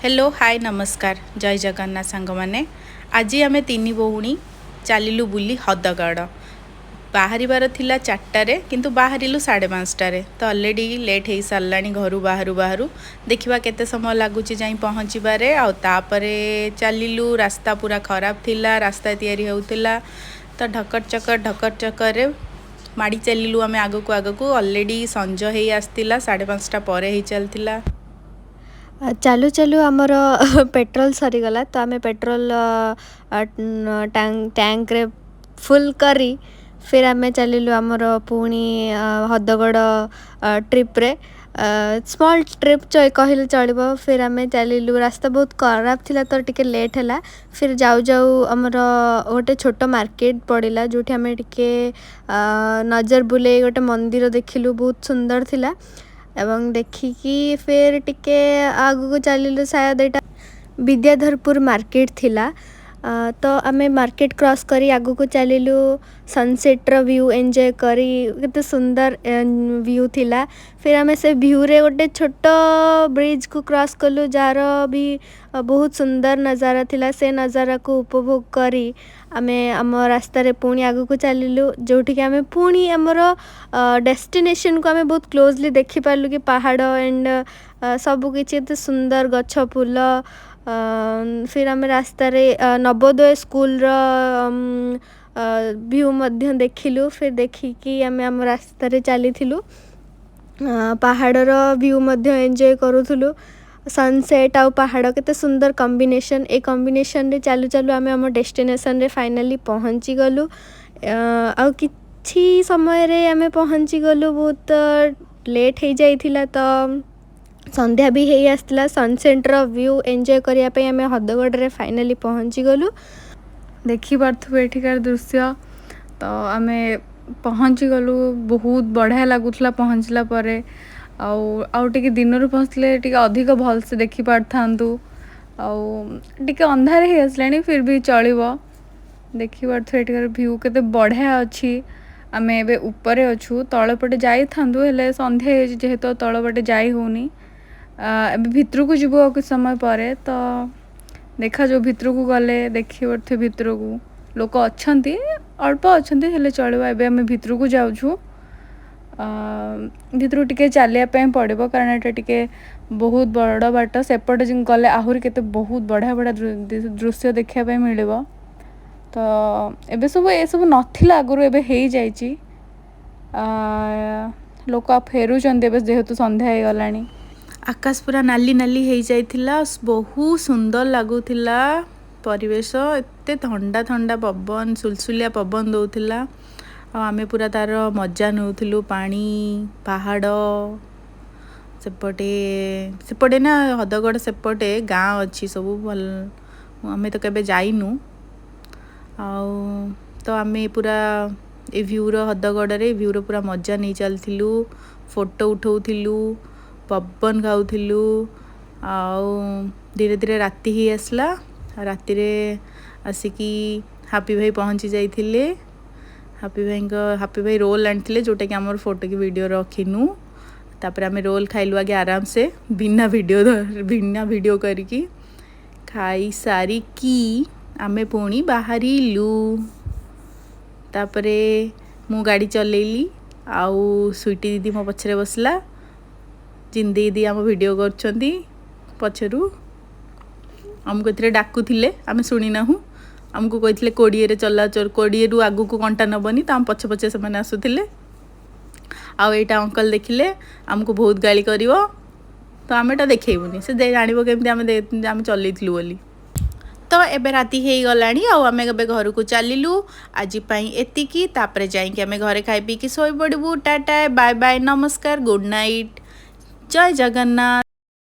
Hello, ହାଏ, ନମସ୍କାର, ଜୟ ଜଗନ୍ନାଥ ସାଙ୍ଗମାନେ। ଆଜି ଆମେ ତିନି ଭଉଣୀ ଚାଲିଲୁ ବୁଲି ହଦଗଡ଼। ବାହାରିବାର ଥିଲା 4ଟାରେ, କିନ୍ତୁ ବାହାରିଲୁ 5:30ରେ। ତ ଅଲରେଡ଼ି ଲେଟ୍ ହେଇସାରିଲାଣି ଘରୁ ବାହାରୁ ବାହାରୁ। ଦେଖିବା କେତେ ସମୟ ଲାଗୁଛି ଯାଇ ପହଞ୍ଚିବାରେ। ଆଉ ତାପରେ ଚାଲିଲୁ। ରାସ୍ତା ପୁରା ଖରାପ ଥିଲା, ରାସ୍ତା ତିଆରି ହେଉଥିଲା। ତ ଢକର ଚକର ଢକର ଚକରରେ ମାଡ଼ି ଚାଲିଲୁ ଆମେ ଆଗକୁ ଆଗକୁ। ଅଲରେଡ଼ି ସଞ୍ଜ ହେଇ ଆସିଥିଲା, 5:30 ପରେ ହେଇ ଚାଲିଥିଲା। ଚାଲୁ ଚାଲୁ ଆମର ପେଟ୍ରୋଲ ସରିଗଲା। ତ ଆମେ ପେଟ୍ରୋଲ ଟ୍ୟାଙ୍କରେ ଫୁଲ୍ କରି ଫିର୍ ଆମେ ଚାଲିଲୁ ଆମର ପୁଣି ହଦଗଡ଼ ଟ୍ରିପ୍ରେ। ସ୍ମଲ୍ ଟ୍ରିପ୍ କହିଲେ ଚଳିବ। ଫିର୍ ଆମେ ଚାଲିଲୁ। ରାସ୍ତା ବହୁତ ଖରାପ ଥିଲା, ତ ଟିକେ ଲେଟ୍ ହେଲା। ଫିର୍ ଯାଉ ଯାଉ ଆମର ଗୋଟେ ଛୋଟ ମାର୍କେଟ ପଡ଼ିଲା, ଯେଉଁଠି ଆମେ ଟିକେ ନଜର ବୁଲେଇ ଗୋଟେ ମନ୍ଦିର ଦେଖିଲୁ, ବହୁତ ସୁନ୍ଦର ଥିଲା। ଏବଂ ଦେଖିକି ଫେର୍ ଟିକେ ଆଗକୁ ଚାଲିଲୁ। ସାୟଦ ଏଇଟା ବିଦ୍ୟାଧରପୁର ମାର୍କେଟ ଥିଲା। ତ ଆମେ ମାର୍କେଟ କ୍ରସ୍ କରି ଆଗକୁ ଚାଲିଲୁ, ସନସେଟ୍ର ଭ୍ୟୁ ଏନ୍ଜୟ କରି। କେତେ ସୁନ୍ଦର ଭ୍ୟୁ ଥିଲା। ଫିର୍ ଆମେ ସେ ଭ୍ୟୁରେ ଗୋଟେ ଛୋଟ ବ୍ରିଜକୁ କ୍ରସ୍ କଲୁ, ଯାହାର ବି ବହୁତ ସୁନ୍ଦର ନଜାରା ଥିଲା। ସେ ନଜାରାକୁ ଉପଭୋଗ କରି ଆମେ ଆମ ରାସ୍ତାରେ ପୁଣି ଆଗକୁ ଚାଲିଲୁ, ଯେଉଁଠିକି ଆମେ ପୁଣି ଆମର ଡେଷ୍ଟିନେସନକୁ ଆମେ ବହୁତ କ୍ଲୋଜଲି ଦେଖିପାରିଲୁ କି ପାହାଡ଼ ଆଣ୍ଡ ସବୁକିଛି, ଏତେ ସୁନ୍ଦର ଗଛ, ଫୁଲ। ଫିର୍ ଆମେ ରାସ୍ତାରେ ନବୋଦୟ ସ୍କୁଲର ଭ୍ୟୁ ମଧ୍ୟ ଦେଖିଲୁ। ଫିର୍ ଦେଖିକି ଆମେ ଆମ ରାସ୍ତାରେ ଚାଲିଥିଲୁ, ପାହାଡ଼ର ଭ୍ୟୁ ମଧ୍ୟ ଏନ୍ଜୟ କରୁଥିଲୁ। ସନସେଟ୍ ଆଉ ପାହାଡ଼, କେତେ ସୁନ୍ଦର କମ୍ବିନେସନ୍! ଏ କମ୍ବିନେସନ୍ରେ ଚାଲୁ ଚାଲୁ ଆମେ ଆମ ଡେଷ୍ଟିନେସନ୍ରେ ଫାଇନାଲି ପହଞ୍ଚିଗଲୁ। ଆଉ କିଛି ସମୟରେ ଆମେ ପହଞ୍ଚିଗଲୁ। ବହୁତ ଲେଟ୍ ହେଇଯାଇଥିଲା, ତ ସନ୍ଧ୍ୟା ବି ହେଇ ଆସିଥିଲା। ସନସେଟ୍ର ଭ୍ୟୁ ଏନ୍ଜୟ କରିବା ପାଇଁ ଆମେ ହଦଗଡ଼ରେ ଫାଇନାଲି ପହଞ୍ଚିଗଲୁ। ଦେଖିପାରୁଥିବେ ଏଠିକାର ଦୃଶ୍ୟ। ତ ଆମେ ପହଞ୍ଚିଗଲୁ। ବହୁତ ବଢ଼ିଆ ଲାଗୁଥିଲା ପହଞ୍ଚିଲା ପରେ। ଆଉ ଆଉ ଟିକେ ଦିନରୁ ପହଞ୍ଚିଲେ ଟିକେ ଅଧିକ ଭଲସେ ଦେଖିପାରିଥାନ୍ତୁ। ଆଉ ଟିକେ ଅନ୍ଧାର ହେଇ ଆସିଲାଣି, ଫିର୍ ବି ଚଳିବ। ଦେଖିପାରୁଥିବେ ଏଠିକାର ଭ୍ୟୁ କେତେ ବଢ଼ିଆ ଅଛି। ଆମେ ଏବେ ଉପରେ ଅଛୁ। ତଳ ପଟେ ଯାଇଥାନ୍ତୁ, ହେଲେ ସନ୍ଧ୍ୟା ହେଇଯାଇଛି ଯେହେତୁ, ଆଉ ତଳ ପଟେ ଯାଇ ହେଉନି। ଏବେ ଭିତରକୁ ଯିବୁ ଆଉ କିଛି ସମୟ ପରେ। ତ ଦେଖାଯାଉ ଭିତରକୁ ଗଲେ। ଦେଖିପାରୁଥିବେ, ଭିତରକୁ ଲୋକ ଅଛନ୍ତି, ଅଳ୍ପ ଅଛନ୍ତି, ହେଲେ ଚଳିବ। ଏବେ ଆମେ ଭିତରକୁ ଯାଉଛୁ। ଭିତରକୁ ଟିକେ ଚାଲିବା ପାଇଁ ପଡ଼ିବ, କାରଣ ଏଇଟା ଟିକେ ବହୁତ ବଡ଼ ବାଟ। ସେପଟେ ଗଲେ ଆହୁରି କେତେ ବହୁତ ବଢ଼ିଆ ବଢ଼ିଆ ଦୃଶ୍ୟ ଦେଖିବା ପାଇଁ ମିଳିବ। ତ ଏବେ ସବୁ ଏସବୁ ନଥିଲା ଆଗରୁ, ଏବେ ହେଇଯାଇଛି। ଲୋକ ଫେରୁଛନ୍ତି ଏବେ, ଯେହେତୁ ସନ୍ଧ୍ୟା ହେଇଗଲାଣି। ଆକାଶ ପୁରା ନାଲି ନାଲି ହେଇଯାଇଥିଲା। ବହୁତ ସୁନ୍ଦର ଲାଗୁଥିଲା ପରିବେଶ। ଏତେ ଥଣ୍ଡା ଥଣ୍ଡା ପବନ, ସୁଲସୁଲିଆ ପବନ ଦେଉଥିଲା ଆଉ ଆମେ ପୁରା ତାର ମଜା ନେଉଥିଲୁ। ପାଣି, ପାହାଡ଼ ସେପଟେ ସେପଟେ ନା, ହଦଗଡ଼ ସେପଟେ ଗାଁ ଅଛି ସବୁ ଭଲ। ଆମେ ତ କେବେ ଯାଇନୁ। ଆଉ ତ ଆମେ ପୁରା ଏ ଭ୍ୟୁର, ହଦଗଡ଼ରେ ଭ୍ୟୁର ପୁରା ମଜା ନେଇ ଚାଲିଥିଲୁ। ଫଟୋ ଉଠାଉଥିଲୁ, ପବନ ଖାଉଥିଲୁ। ଆଉ ଧୀରେ ଧୀରେ ରାତି ହେଇ ଆସିଲା। ରାତିରେ ଆସିକି ହାପି ଭାଇ ପହଞ୍ଚି ଯାଇଥିଲେ। ହାପି ଭାଇ ରୋଲ୍ ଆଣିଥିଲେ, ଯେଉଁଟାକି ଆମର ଫଟୋ କି ଭିଡ଼ିଓ ରଖିନୁ। ତାପରେ ଆମେ ରୋଲ୍ ଖାଇଲୁ ଆଗେ ଆରାମସେ, ବିନା ଭିଡ଼ିଓ କରିକି। ଖାଇସାରିକି ଆମେ ପୁଣି ବାହାରିଲୁ। ତାପରେ ମୁଁ ଗାଡ଼ି ଚଲେଇଲି ଆଉ ସୁଇଟି ଦିଦି ମୋ ପଛରେ ବସିଲା। ଜିନ୍ଦେଇ ଦିଦି ଆମ ଭିଡ଼ିଓ କରୁଛନ୍ତି ପଛରୁ। ଆମକୁ ଏଥିରେ ଡାକୁଥିଲେ, ଆମେ ଶୁଣିନାହୁଁ। ଆମକୁ କହିଥିଲେ 20ରେ ଚଲା, 20ରୁ ଆଗକୁ କଣ୍ଟା ନେବନି। ତ ଆମ ପଛେ ପଛେ ସେମାନେ ଆସୁଥିଲେ। ଆଉ ଏଇଟା ଅଙ୍କଲ ଦେଖିଲେ ଆମକୁ ବହୁତ ଗାଳି କରିବ, ତ ଆମେ ଏଇଟା ଦେଖେଇବୁନି। ସେ ଜାଣିବ କେମିତି ଆମେ ଚଲେଇଥିଲୁ ବୋଲି? ତ ଏବେ ରାତି ହେଇଗଲାଣି ଆଉ ଆମେ ଏବେ ଘରକୁ ଚାଲିଲୁ। ଆଜି ପାଇଁ ଏତିକି। ତାପରେ ଯାଇକି ଆମେ ଘରେ ଖାଇ ପିଇକି ଶୋଇପଡ଼ିବୁ। ଟାଟା, ବାଏ ବାଏ, ନମସ୍କାର, ଗୁଡ଼୍ ନାଇଟ୍, ଜୟ ଜଗନ୍ନାଥ।